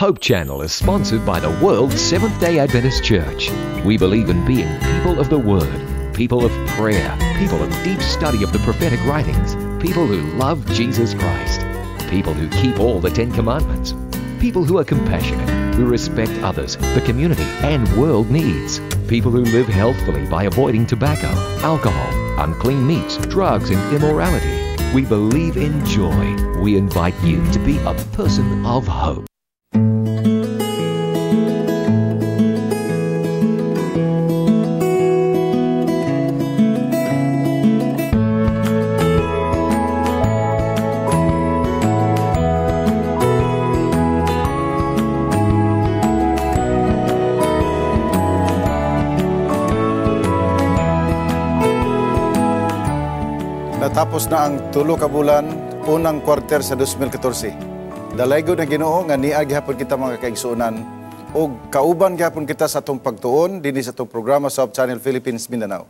Hope Channel is sponsored by the World Seventh day Adventist Church. We believe in being people of the Word, people of prayer, people of deep study of the prophetic writings, people who love Jesus Christ, people who keep all the Ten Commandments, people who are compassionate, who respect others, the community, and world needs, people who live healthfully by avoiding tobacco, alcohol, unclean meats, drugs, and immorality. We believe in joy. We invite you to be a person of hope. Natapos na ang 3 ka bulan, unang kwarter sa 2014. Dalaygon ang Ginoo nga niya gihapon kita, mga kaigsuonan, ug kauban gihapon kita sa atong pagtuon dinhi sa atong programa sa Hope Channel Philippines Mindanao.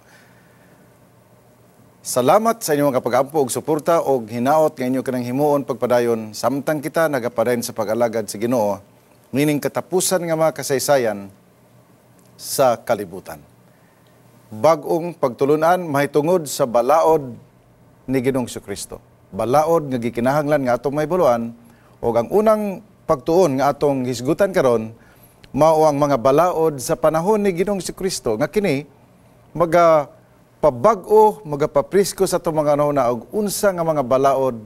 Salamat sa inyong pag-ampo ug suporta ug hinaot nga inyo kanang himuon pagpadayon samtang kita nagapadayon sa pag-alagad sa Ginoo niining katapusan nga mga kasaysayan sa kalibutan. Bag-ong pagtulunan mahitungod sa balaod ni Ginoong Kristo. Balaod nga gikinahanglan nga atong mahibaluan, ug ang unang pagtuon nga atong hisgutan karon mao ang mga balaod sa panahon ni Ginoong Kristo nga kini maga pabag-o, magapaprisko sa atong mga hunahuna og unsa nga mga balaod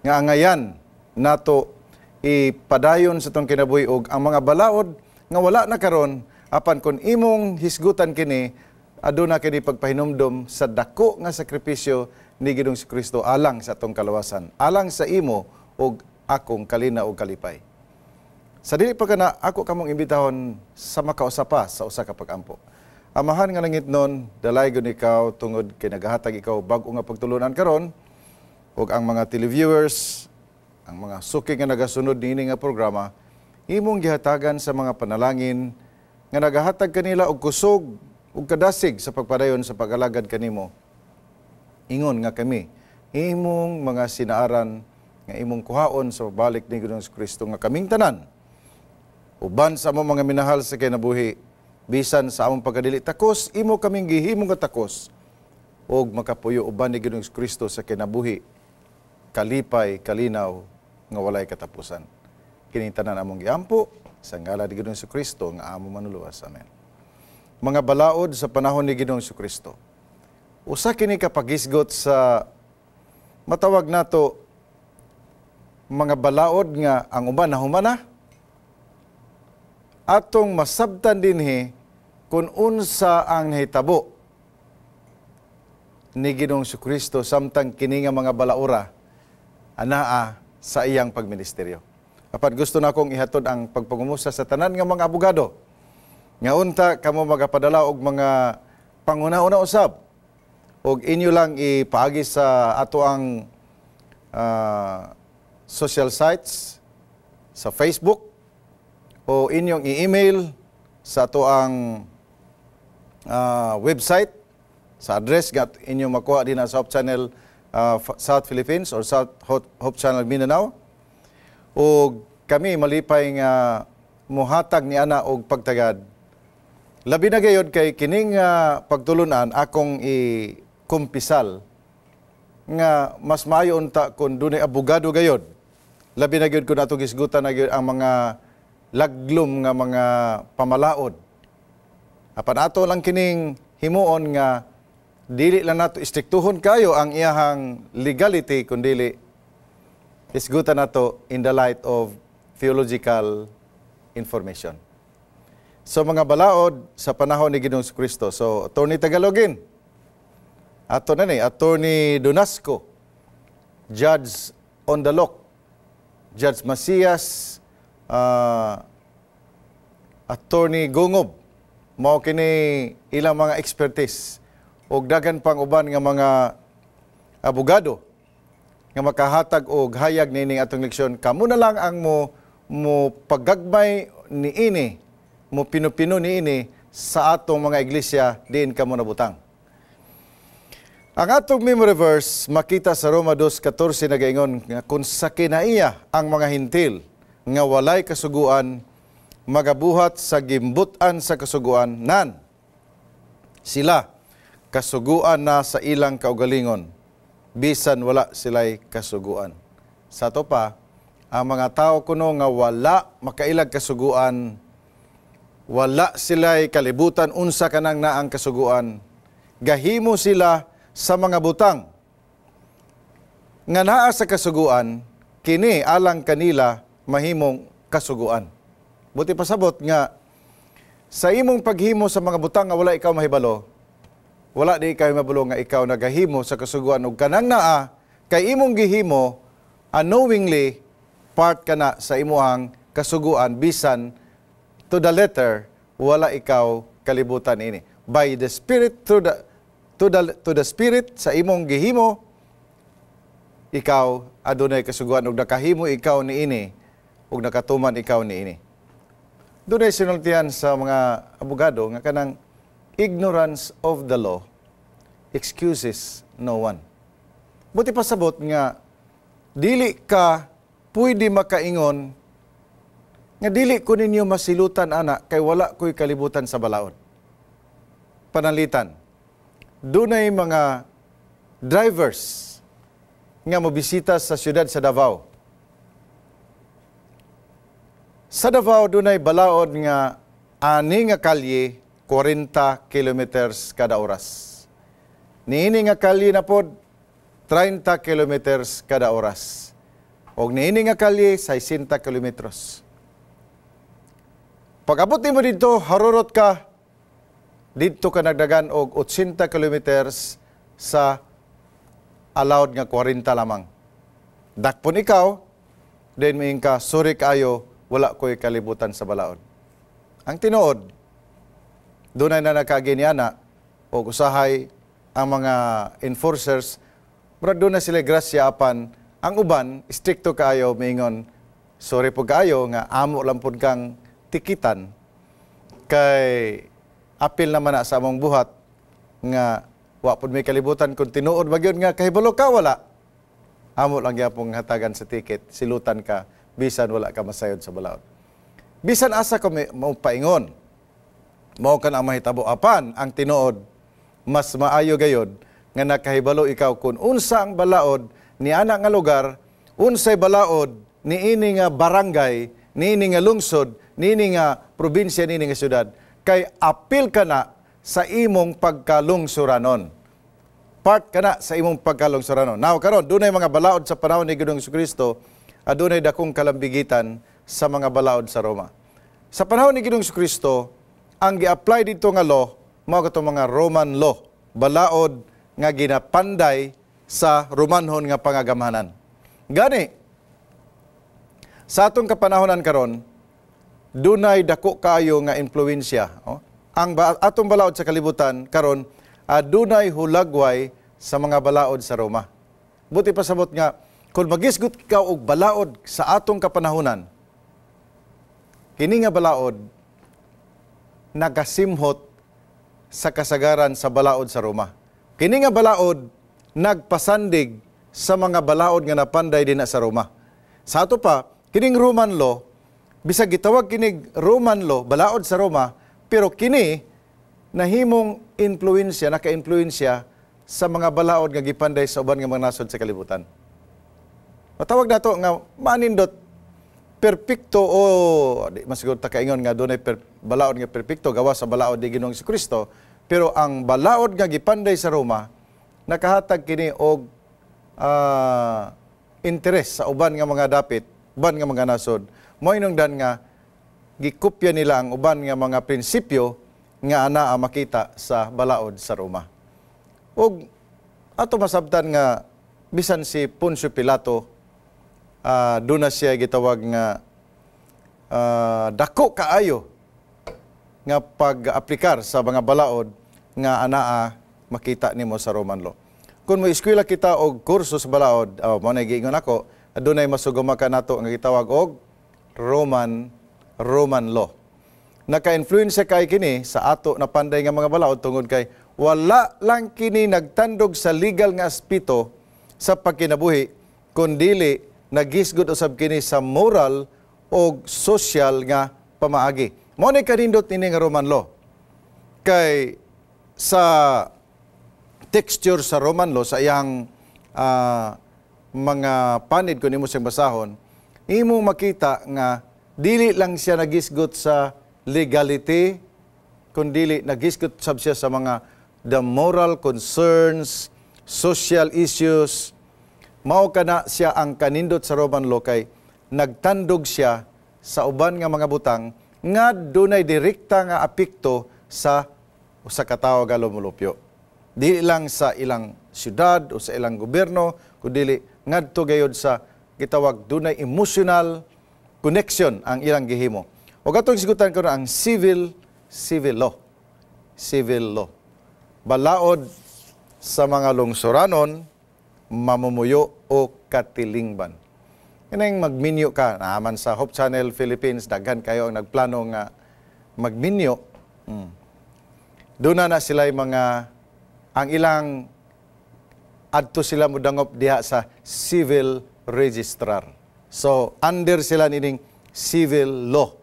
nga angayan nato ipadayon sa atong kinabuhi og ang mga balaod nga wala na karon, apan kon imong hisgutan kini, aduna kini pagpahinumdom sa dako nga sakripisyo ni Ginoong Kristo alang sa atong kalawasan, alang sa imo ug akong kalinaw ug kalipay. Sa dili pa kana, ako kamong imbitahon sa makausa pa sa usa ka pag-ampo. Amahan nga langit nun, dalaygon ikaw tungod kay nagahatag ikaw bag-o nga pagtulunan karon ug ang mga televiewers, ang mga suki nga nagasunod niini nga programa, imong gihatagan sa mga panalangin nga nagahatag kanila og kusog ug kadasig sa pagpadayon sa pag-alagad kanimo. Ingon nga kami imong mga sinaaran nga imong kuhaon sa balik ni Ginoong Kristo, nga kaming tanan uban sa among mga minahal sa kinabuhi, bisan sa among pagkadili takos, imo kaming gihimong nga takos ug makapuyo uban ni Ginoong Kristo sa kinabuhi, kalipay, kalinaw nga walay katapusan. Kining tanan among giampo sa ngalan ni Ginoong Kristo nga among Manluluwas. Amen. Mga balaod sa panahon ni Ginoong Kristo. Usa kini ka paghisgot sa matawag nato mga balaod nga ang uban nahuman na. Atong masabtan dinhi kung unsa ang nahitabo ni Ginoong Kristo samtang kini nga mga balaura anaa sa iyang pagministeryo. Apan gusto na akong ihatod ang pagpangumusta sa tanan nga mga abogado nga unta kamo magapadala og mga panguna-una usab og inyo lang ipaagi sa ato ang social sites sa Facebook o inyong i-email sa ato ang website sa address nga inyong makuha din sa Hope Channel South Philippines or South Hope Channel Mindanao, ug kami malipay nga muhatag ni ana og pagtagad. Labi na gayod kay kining pagtulunan akong ikumpisal nga mas maayo unta kung dunay abogado gayod. Labi na gyud kung ato gisgutan na gyud ang mga laglom nga mga pamalaod. Apan ato lang kining himuon nga dili lang nato istriktuhon kayo ang iyahang legality, kundili isgutan nato in the light of theological information. So mga balaod sa panahon ni Ginoong Kristo. So Attorney Tagalogin, ato na ni Attorney Donasco, Judge Ondalok, Judge Macias, Attorney Gungob, mao kini ilang mga expertise og daghan pang uban nga mga abogado nga makahatag og hayag niining atong leksyon. Kamo na lang ang mo paggagmay niini, mo pino-pino niini sa atong mga iglesia diin kamo nabutang. Ang atong memory verse makita sa Roma 2:14, nagaingon nga kung sa kinaiya ang mga Hentil nga walay kasuguan Magabuhat sa gimbut-an sa kasuguan nan sila kasuguan na sa ilang kaugalingon bisan wala sila'y kasuguan. Sa ato pa, ang mga tao kuno nga wala makailag kasuguan, wala sila'y kalibutan unsa kanang naang kasuguan, gahimo sila sa mga butang nga naa sa kasuguan, kini alang kanila mahimong kasuguan. Buot ipasabot nga sa imong paghimo sa mga butang nga wala ikaw mahibalo, wala di ikaw mahibalo nga ikaw nagahimo sa kasuguan ug kanang naa kay imong gihimo unknowingly, part ka na sa imuhang kasuguan bisan to the letter wala ikaw kalibutan ini. By the Spirit, through the to the Spirit, sa imong gihimo, ikaw adunay kasuguan ug nakahimo ikaw niini ug nakatuman ikaw niini. Dunay sinultian sa mga abogado nga kanang ignorance of the law excuses no one. Buot ipasabot nga dili ka pwede makaingon nga dili ko ninyo masilutan ana kay wala ko'y kalibutan sa balaod. Pananglitan, dunay mga drivers nga mobisita sa siyudad sa Davao. Sa Davao dunay balaod nga ani nga kalye 40 kilometers kada oras. Niini nga kalye na pod 30 kilometers kada oras. Og niini nga kalye 60 kilometros. Pag abot nimo didto, harurot ka, didto ka nagdagan og 80 kilometers sa allowed nga 40 lamang. Dakpon ikaw, then moingon ka, "Sorry kaayo, wala ko'y kalibutan sa balaod." Ang tinuod, dunay na nakaagi niana o usahay ang mga enforcers, murag duna sila grasya, apan ang uban strikto kaayo, miingon, "Sorry po kaayo nga amo lang pud kang tikitan kay apil naman na sa among buhat nga wa pud may kalibutan." Kung tinuod ba gyud nga kahibalo ka wala, amo lang gyapon hatagan sa ticket, silutan ka bisan wala ka masayod sa balaod. Bisan asa ko mo paingon, mao kan ang mahitabo, apan ang tinuod, mas maayo gayod nga nakahibalo ikaw kung unsa ang balaod ni ana nga lugar, unsay balaod ni ini nga barangay, niini nga lungsod, niini nga probinsya, niini nga syudad, kay apil ka na sa imong pagkalungsuranon. Part ka na sa imong pagkalungsuranon. Now karon, dunay mga balaod sa panahon ni Ginoong Kristo, adunay dakong kalambigitan sa mga balaod sa Roma. Sa panahon ni Ginoong Kristo, ang gi-apply dito nga law mao katong mga Roman law, balaod nga ginapanday sa Romanhon nga pangagamhanan. Gani sa atong kapanahonan karon, dunay dako kaayo nga impluwensya, oh. Ang atong balaod sa kalibutan karon adunay hulagway sa mga balaod sa Roma. Buot ipasabot nga kung magisgot ka og balaod sa atong kapanahonan, kini nga balaod nagasimhot sa kasagaran sa balaod sa Roma. Kini nga balaod nagpasandig sa mga balaod nga napanday din sa Roma. Sa ato pa, kining Roman law, bisag gitawag kinig Roman law, balaod sa Roma, pero kini nahimong influensya, naka-influensya sa mga balaod nga gipanday sa uban nga mga nasod sa kalibutan. Matawag nato nga manindot perpekto o di masiguro ta kaingon nga dunay balaod nga perpekto gawas sa balaod ni Ginoong Kristo, pero ang balaod nga gipanday sa Roma nakahatag kini og interes sa uban nga mga dapit, uban nga mga nasod. Mao hinungdan nga gikopya nila ang uban nga mga prinsipyo nga anaa makita sa balaod sa Roma. Ug ato masabtan nga bisan si Poncio Pilato, duna siya gitawag nga dako kaayo nga pag-aplikar sa mga balaod nga anaa makita nimo sa Roman law. Kung mo eskwela kita og kurso sa balaod, oh, mao na giingon ako, adunay masuguma ka nato nga gitawag og Roman law. Naka-influensya kay kini sa ato na panday nga mga balaod tungod kay wala lang kini nagtandog sa legal nga aspeto sa pagkinabuhi, kundili nagisgod usab kini sa moral o social nga pamaagi. Mao ni kanindot ini nga Roman law. Kay sa texture sa Roman law, sa iyang mga panid, kung nimo siyang basahon, imo makita nga dili lang siya nagisgot sa legality, kundi nagisgot sab siya sa mga the moral concerns, social issues. Mao kana siya ang kanindot sa Roman law kay nagtandog siya sa uban nga mga butang nga dunay direkta nga apekto sa usa ka tawo nga lumulupyo. Dili lang sa ilang syudad o sa ilang gobyerno, kundi ngadto gayod sa gitawag dunay emotional connection ang ilang gihimo. O katong sigutan ko ang civil law. Civil law. Balaod sa mga lungsuranon, mamumuyo o katilingban. Kanang magminyo ka, naaman sa Hope Channel Philippines, daghan kayo ang nagplano nga magminyo. Doon na sila mga, ang ilang, adto sila mudangop diha sa civil registrar. So, under sila nining civil law.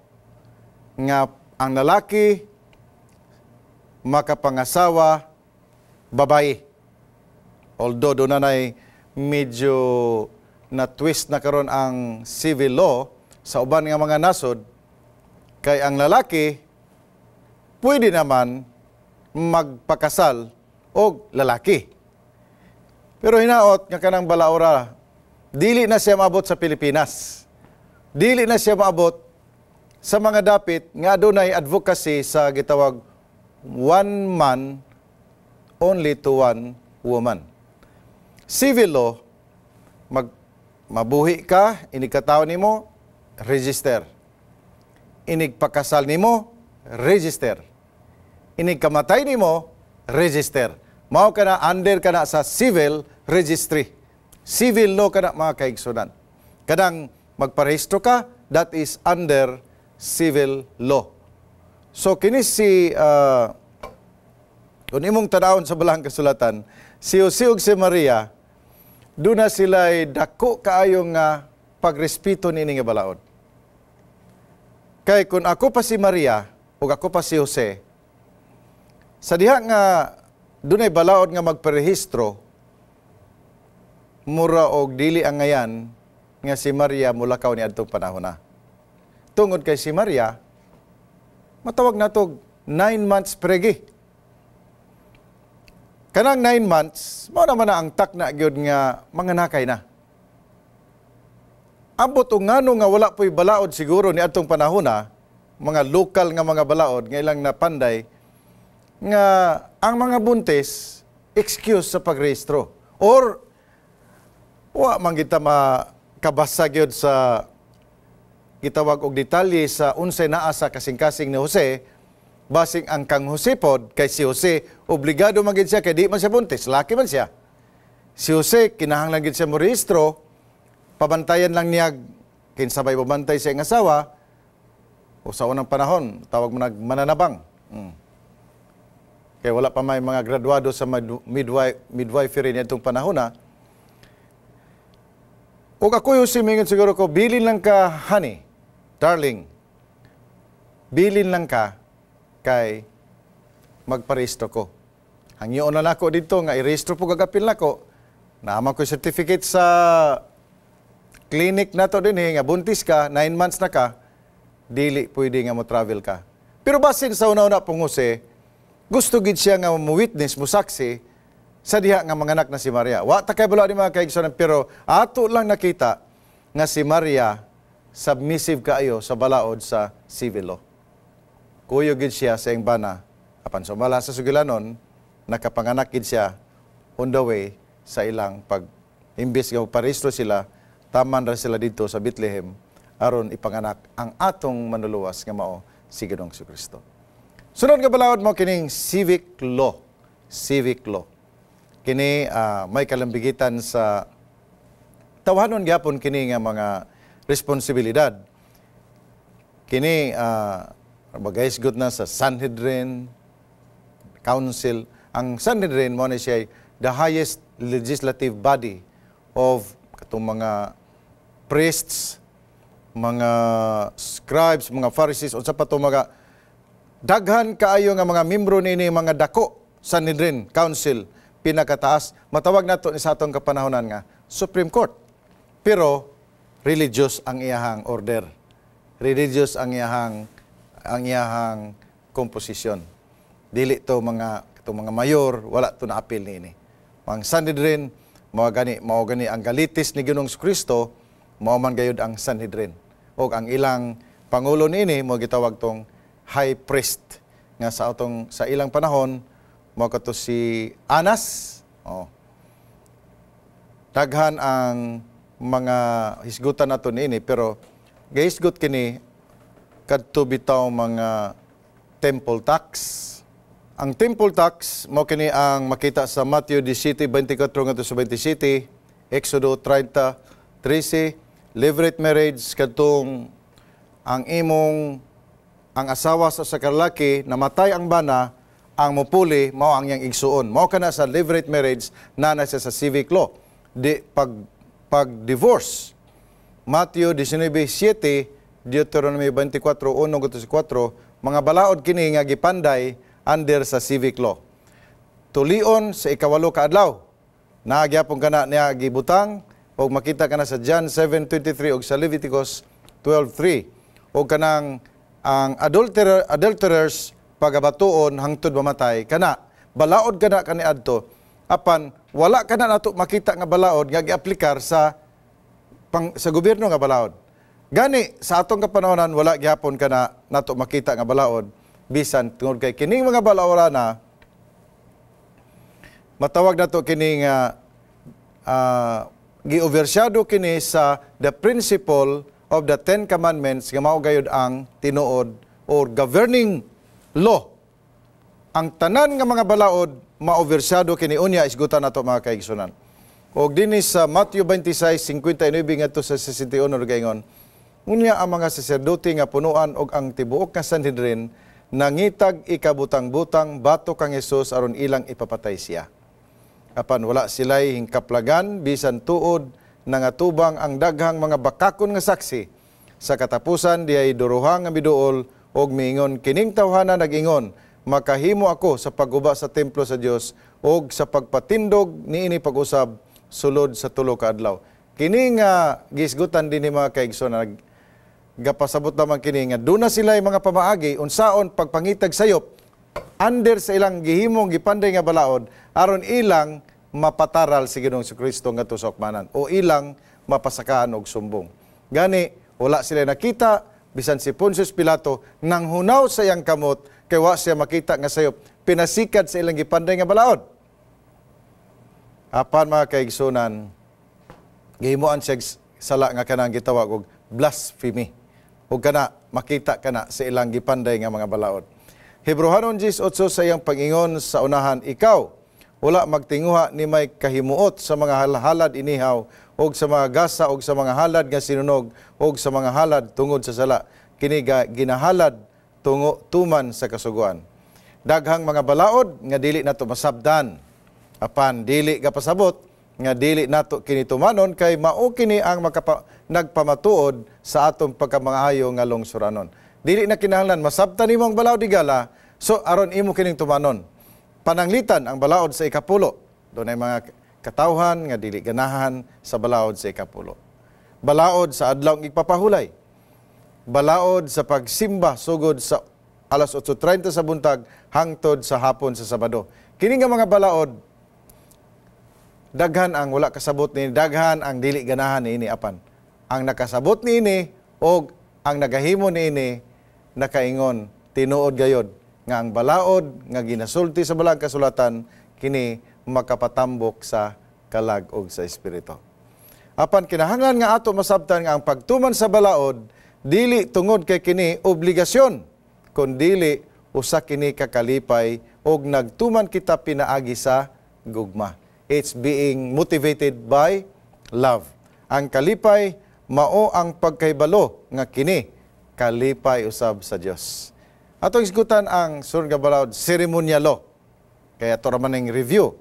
Nga ang lalaki makapangasawa babae. Although doon na medyo na twist na karon ang civil law sa uban nga mga nasod, kay ang lalaki pwede naman magpakasal og lalaki. Pero hinaot nga kanang balaora, dili na siya maabot sa Pilipinas. Dili na siya maabot sa mga dapit nga adunay advocacy sa gitawag one man only to one woman. Civil law, mabuhi ka, inig katawo nimo, register. Inig pakasal nimo, register. Inig kamatay nimo, register. Mao kana under kana sa civil registry. Civil law kana, mga kaigsunan. Kanang magparehistro ka, that is under civil law. So kini si kung imong tanawon sa Balahang Kasulatan, si Jose ug si Maria, doon na sila dako kaayo nga pagrespeto niini nga balaod. Kay kung ako pa si Maria ug ako pa si Jose, sa diha nga dunay balaod nga magparehistro, mura og dili ang ngayan nga si Maria mulakaw ni adtong panahon na. Tungod kay si Maria, matawag natog 9 months pregi. Kanang 9 months, mao naman na ang takna gyud nga manganakay na. Ambot og ngano nga wala po'y balaod siguro ni adtong panahon na, mga lokal nga mga balaod nga ilang napanday, nga ang mga buntis excuse sa pagrehistro. Or wa man kita makabasa gyud sa gitawag og detalye sa unsay naa sa kasing-kasing ni Jose, basing ang kang Jose pod, kay si Jose obligado man gid siya kay di man siya buntis, laki man siya. Si Jose kinahanglan gid siya mo rehistro, pabantayan lang niya kinsa bay babantay sa iyang asawa o sa unang panahon tawag mo nag mananabang. Kaya wala pa may mga graduado sa midwifery niadtong panahon na. Ug ako yung simingon siguro ko, "Bilin lang ka, honey, darling. Bilin lang ka kay magparehistro ko. Hangyoon na nako dito nga i-rehistro po gagapil nako. Naa man ko certificate sa clinic nato din nga buntis ka, 9 months na ka, dili pwede nga mo travel ka." Pero basin sa una-una pong Jose, gusto gid siya nga mo witness, mo saksi sa diha nga manganak na si Maria. Wa ta kay balo ni, mga kaigsuonan, pero ato lang nakita nga si Maria submissive kaayo sa balaod sa civil law. Kuyog gid siya sa iyang bana apan sumala sa sugilanon, nakapanganak gid siya on the way sa ilang pag imbis nga parehistro sila, taman ra sila dito sa Bethlehem aron ipanganak ang atong Manluluwas nga mao si Ginoong Kristo. Sunod nga balaod mo kining civic law. Civic law. Kini may kalambigitan sa tawhanon gyapon kini nga mga responsibilidad. Kini magahisgot na sa Sanhedrin Council. Ang Sanhedrin mo na siya the highest legislative body of katong mga priests. Mga scribes, mga Pharisees, unsa pa to, mga daghan kaayo nga mga membro niini, mga dako, Sanhedrin Council, pinakataas. Matawag nato ni sa atong kapanahonan nga Supreme Court. Pero religious ang iyahang order. Religious ang iyahang komposisyon. Dili to mga to mga mayor, wala to na apil niini. Ang Sanhedrin mao gani ang galitis ni Ginoong Kristo, mao man gayud ang Sanhedrin. Og ang ilang pangulo niini mo gitawag tong high priest nga sa ilang panahon mao kato si Anas. Oh. Daghan ang mga hisgutan nato niini, pero gahisgot kini kadto bitaw mga temple tax. Ang temple tax mao kini ang makita sa Matthew 17:24 ngadto sa 27, Exodo 30:13, levirate marriage, kadtong ang imong ang asawa sa lalaki namatay ang bana, ang mupuli mao ang iyang igsuon. Mao kana sa levirate marriage na na siya sa civic law. Di pag divorce, Matthew 19:7, Deuteronomy 24:1 4, mga balaod kini nga gipanday under sa civic law. Tulion sa 8 ka adlaw. Naa gyapon kana niya gibutang og makita kana sa John 7:23 og sa Leviticus 12:3. Og kanang ang adulterers pagabatuon hangtod mamatay kana, balaod kana kaniadto, apan wala kana nato makita nga balaod nga giaplikar sa gobyerno nga balaod. Gani sa atong kapanahonan, wala gyapon kana nato makita nga balaod bisan, tungod kay kining mga balaorana, matawag nato kini nga gi-overshadow kini sa the principle of the Ten Commandments nga mao gayud ang tinuod or governing law. Ang tanan nga mga balaod ma-overshadow kini. Unya isgutan nato, mga kaigsunan. Og dinhi sa Matthew 26:59 ngadto sa 61 nagaingon, "Unya ang mga saserdote nga punuan og ang tibuok nga Sanhedrin nangitag ikabutang-butang batok kang Hesus aron ilang ipapatay siya. Apan wala sila'y hingkaplagan bisan tuod nangatubang ang daghang mga bakakon nga saksi. Sa katapusan diay duruhang nga miduol og miingon, 'Kining tawhana nag-ingon, "Makahimo ako sa pagguba sa templo sa Dios og sa pagpatindog niini pag-usab sulod sa 3 ka adlaw.'" Kini nga gisgutan dinhi, mga kaigsoon, nag gapasabot naman kini nga duna sila mga pamaagi unsaon pagpangitag sayop under sa ilang gihimong gipanday nga balaod aron ilang mapataral si Ginoong Kristo ngadto sa hukmanan o ilang mapasakaan og sumbong. Gani wala sila nakita, bisan si Pontius Pilato nang hunaw sa iyang kamot kay wa siya makita nga sayop pinasikad sa ilang gipanday nga balaod. Apan, mga kaigsunan, gihimuan siya sala nga kanang gitawag og blasphemy. Ug kana makita kana sa ilang gipanday nga mga balaod. Hebreohanon 10:8, sa iyang pag-ingon sa unahan, "Ikaw wala magtinguha ni may kahimuot sa mga halad inihaw og sa mga gasa og sa mga halad nga sinunog og sa mga halad tungod sa sala. Kini ginahalad tungo tuman sa kasuguan." Daghang mga balaod nga dili nato masabdan. Apan dili gapasabot nga dili nato kini tumanon, kay mao kini ang nagpamatuod sa atong pagkamaayo nga lungsuranon. Dili na kinahanglan masabtan nimo ang balaod igala so aron imo kining tumanon. Pananglitan ang balaod sa 10. Dunay mga katawhan nga dili ganahan sa balaod sa 10. Balaod sa adlaw igpapahulay. Balaod sa pagsimba sugod sa alas 8:30 sa buntag hangtod sa hapon sa Sabado. Kini nga mga balaod, daghan ang wala kasabot ni, daghan ang dili ganahan niini, apan ang nakasabot niini og ang nagahimo niini nakaingon, tinuod gayod nga ang balaod nga ginasulti sa Balaang Kasulatan kini makapatambok sa kalag og sa espiritu. Apan kinahanglan nga ato masabtan nga ang pagtuman sa balaod dili tungod kay kini obligasyon, kun dili usa kini kakalipay og nagtuman kita pinaagi sa gugma. It's being motivated by love. Ang kalipay mao ang pagkahibalo nga kini kalipay usab sa Dios. Atong isgutan ang sunod nga balaod, ceremonial law. Kaya ato ra man ning review.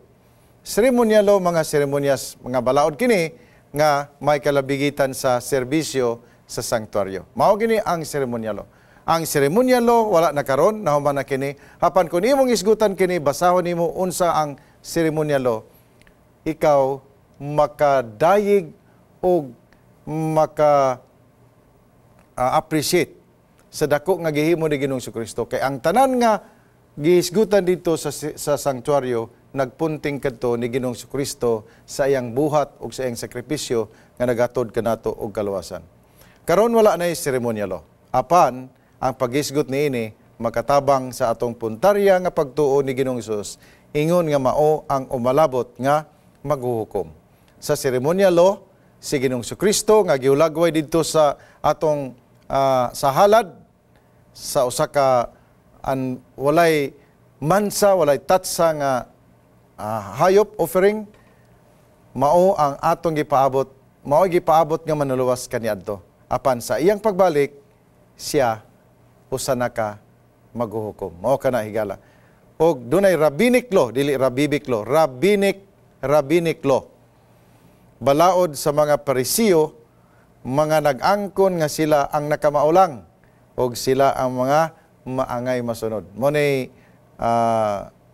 Ceremonial law, mga seremonyas, mga balaod kini nga may kalabigitan sa serbisyo sa sanktuaryo. Mao gini ang seremonyalo. Ang seremonyalo wala na karon, nahuman na kini. Apan kung imong isgutan kini, basahon nimo unsa ang seremonyalo, ikaw makadayig og maka appreciate sa dako nga gihimo ni Ginoong Kristo, kay ang tanan nga gihisgutan dito sa sanktuaryo nagpunting kadto ni Ginoong Kristo sa iyang buhat ug sa iyang sakripisyo nga nagatod kanato og kaluwasan. Karon wala na seremonyalo. Apan ang paghisgot niini makatabang sa atong puntarya nga pagtuo ni Ginoong Hesus, ingon nga mao ang umalabot nga maghuhukom. Sa seremonyalo, si Ginoong Kristo nga gihulagway didto sa atong sa halad sa usa ka walay mansa, walay tatsa nga hayop offering, mao ang atong gipaabot, mao gipaabot nga manuluwas kaniadto. Apan sa iyang pagbalik, siya usa na ka maghuhukom. Mao kana, higala. Og dunay rabbinic law, dili rabibic law, rabbinic law. Balaod sa mga Parisiyo, mga nag-angkon nga sila ang nakamaulang og sila ang mga maangay masunod. Mao ni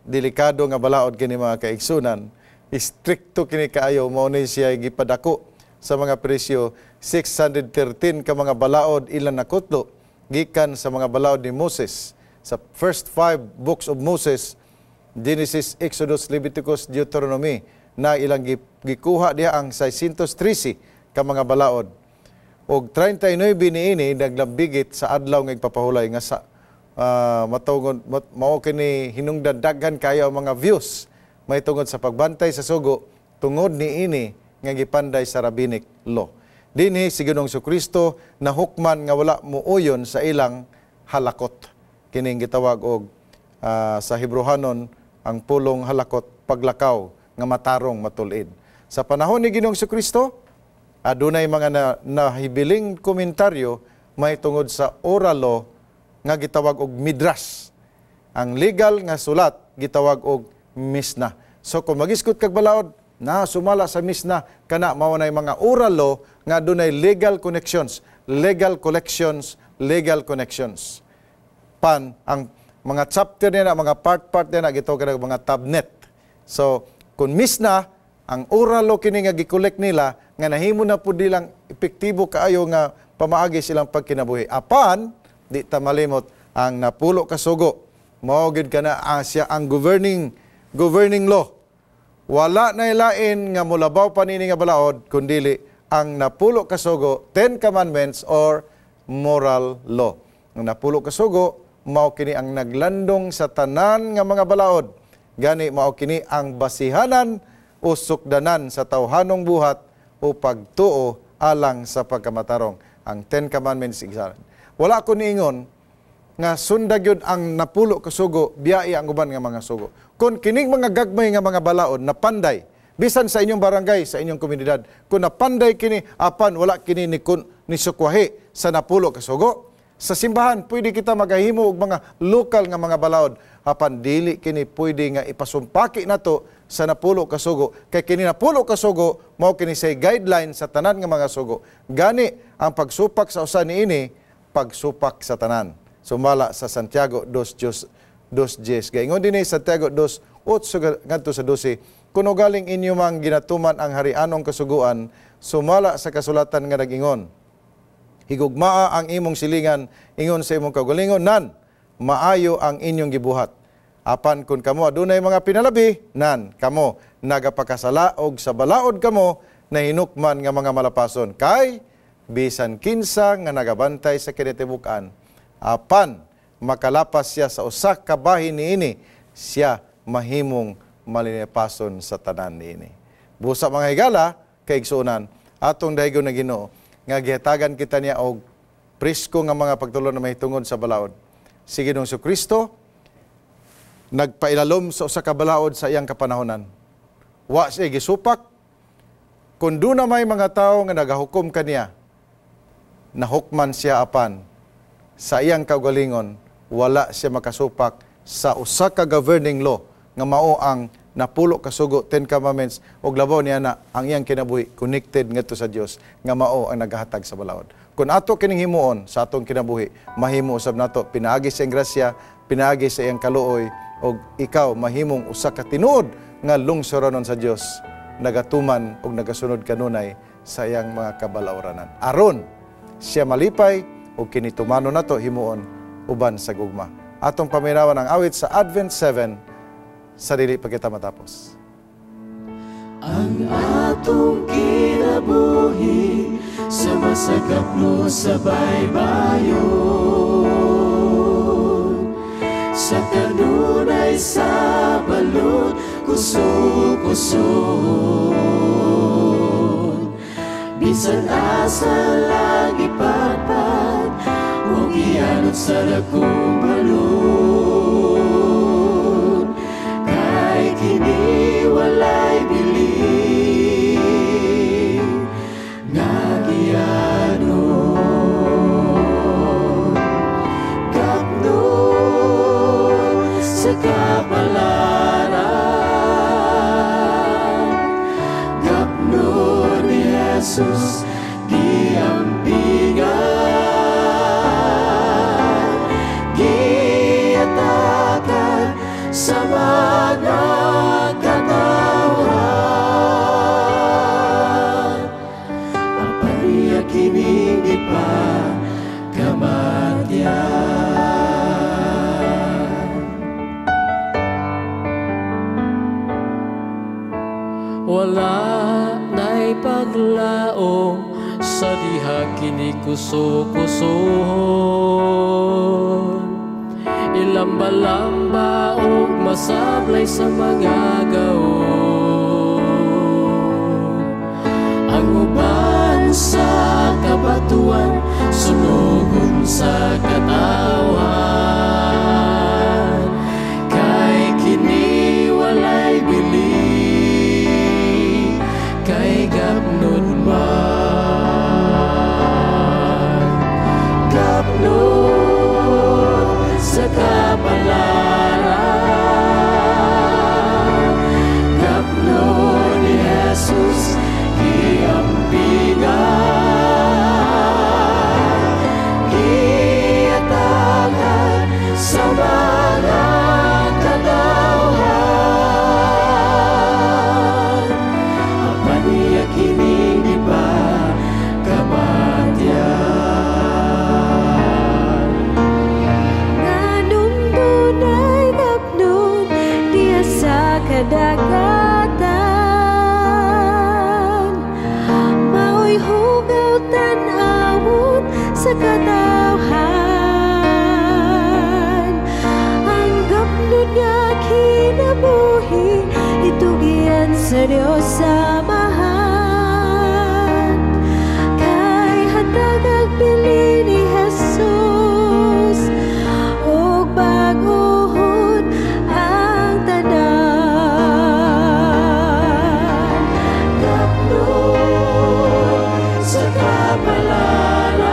delikado nga balaod kini, mga kaigsunan. Istrikto kini kaayo. Mao ni siya gipadako sa mga Pariseo. 613 ka mga balaod ilang nakutlo gikan sa mga balaod ni Moses, sa first five books of Moses, Genesis, Exodus, Leviticus, Deuteronomy, na ilang gikuha diha ang 613 ka mga balaod. Og 39 niini naglambigit sa adlaw nga igpapahulay nga sa matungod mao kini hinungdan daghan kayo ang mga views may tungod sa pagbantay sa sugo tungod niini nga gipanday sa rabbinic law. Dinhi si Ginoong Kristo nahukman nga wala muuyon sa ilang halakot. Kining gitawag og sa Hebreohanon ang pulong halakot, paglakaw nga matarong, matulid. Sa panahon ni Ginoong Kristo, adunay mga nahibiling komentaryo may tungod sa oral law nga gitawag og midrash. Ang legal nga sulat gitawag og Misna. So kung magisgot kag balaod na sumala sa Misna, kana mao nay mga oral law nga adunay legal connections, legal collections, legal connections. Pan ang mga chapter niya na, mga part-part niya na gitawag og mga tabnet. So kung Misna, ang oral law kini nga gi-collect nila nga nahimo na pud nilang epektibo kaayo nga pamaagi silang pagkinabuhi. Apan di ta malimot ang napulo ka sugo. Mao gid kana siya ang governing law. Wala na ilain nga mulabaw pa nini nga balaod kundili ang napulo ka sugo, Ten Commandments or moral law. Ang napulo ka sugo mao kini ang naglandong sa tanan nga mga balaod. Gani mao kini ang basihanan o sukdanan sa tawhanong buhat o pagtuo alang sa pagkamatarong. Ang Ten Commandments isa. Wala ko niingon nga sundag yun ang napulo ka sugo, biyai ang uban nga mga sugo. Kung kining mga gagmay nga mga balaod napanday, bisan sa inyong barangay, sa inyong komunidad, kung napanday kini, apan wala kini ni sukwahi sa napulo ka sugo. Sa simbahan, pwede kita magahimo og mga lokal nga mga balaod, apan dili kini pwede nga ipasumpaki nato sa napulo ka sugo. Kay kini napulo ka sugo, mao kini say guideline sa tanan nga mga sugo. Gani, ang pagsupak sa usa niini, pagsupak sa tanan. Sumala sa Santiago 2:10. Gaingon din ni Santiago 2:8 ngadto sa 12, "Kuno galing inyo mang ginatuman ang harianong kasuguan, sumala sa kasulatan nga nagingon, 'Higugmaa ang imong silingan ingon sa imong kaugalingon,' nan maayo ang inyong gibuhat. Apan kung kamo adunay mga pinalabi, nan kamo nagapakasala og sa balaod kamo nahinukman nga mga malapason. Kay bisan kinsa nga nagabantay sa kinatibuk-an, apan makalapas siya sa usa ka bahin niini, siya mahimong malinipason sa tanan niini." Busa, mga higala, kaigsuonan, atong daygon na Ginoo nga gihatagan kita niya og presko nga mga pagtulon na mahitungod sa balaod. Si Ginoong Kristo nagpailalom sa usa ka balaod sa iyang kapanahonan. Wa siya gisupak. Kung duna may mga tawo nga nagahukom kaniya, nahukman siya, apan sa iyang kaugalingon wala siya makasupak sa usa ka governing law nga mao ang Napulo kasugo, 10 Commandments, ug labaw niya na ang iyang kinabuhi connected ngadto sa Dios nga mao ang nagahatag sa balaod. Kung ato kining himuon sa atong kinabuhi, mahimo usab nato pinaagi sa iyang grasya, pinaagi sa iyang kaluoy, ug ikaw mahimong usa ka tinuod nga lungsuranon sa Dios, nagatuman ug nagasunod kanunay sa iyang mga kabalauranan. Aron siya malipay ug kini tumano nato himuon uban sa gugma. Atong paminawan ang awit sa Advent 7 sa dili pa kita matapos. Ang atong kinabuhi sa masagapno sa baybayon, sa kanunay sa balod, kusog-kusog. Bisan asa lang ipatpat, ug gianod sa dakong balod, kay kini walay bilin nga gianon. Gapnon sa kapalaran, gapnon ni Jesus giampingan, giatakan sa mga katawhan. Apan niya kining gipakamatyan. Wala na'y paglaom sa diha kini kuso-kusohon, ilamba-lamba og masablay sa mga gaon. Ang uban sa kabatuan, sunogon sa katawhan, kay kini walay bili, kay gapnon man. Gapnon sa kapalaran, gapnon ni Jesus giampingan, giatakan sa mga katawhan. Apan niya kining gipakamatyan. Nganong dunay gapnon diha sa kadagatan, mao'y hugaw tan-awon sa katawhan. Ang gapnon nga kinabuhi itugyan sa Dios Amahan, kay hatag ang bili ni Jesus ug bag-ohon ang tanan. Gapnon sa kapalaran,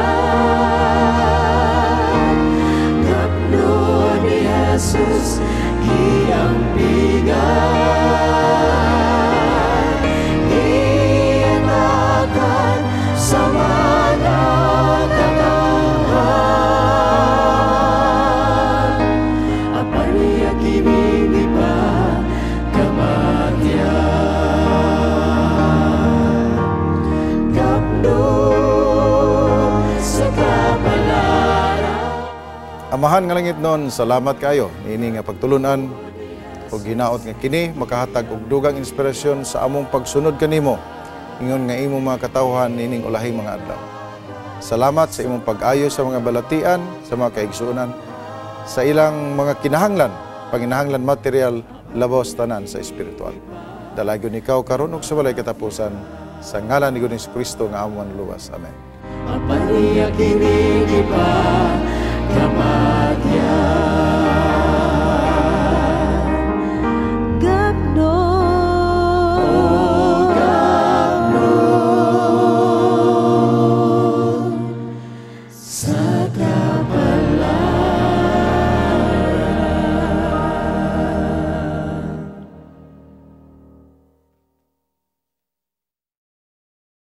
gapnon ni Jesus giampingan, giatakan sa mga katawhan. Apan niya kining gipakamatyan. Gapnon sa kapalaran. Amahan nga langit nun, salamat kayo niini nga pagtulunan ug hinaot nga kini makahatag og dugang inspirasyon sa among pagsunod kanimo ingon nga imong mga katawhan niining ulahing mga adlaw. Salamat sa imong pag-ayo sa mga balatian, sa mga kaigsuonan, sa ilang mga kinahanglan, panginahanglan material, labaw tanan sa espiritual. Dalagon ikaw karon ug sa walay katapusan, sa ngalan ni Ginoong Kristo nga among Manluluwas. Amen. Apan niya kini.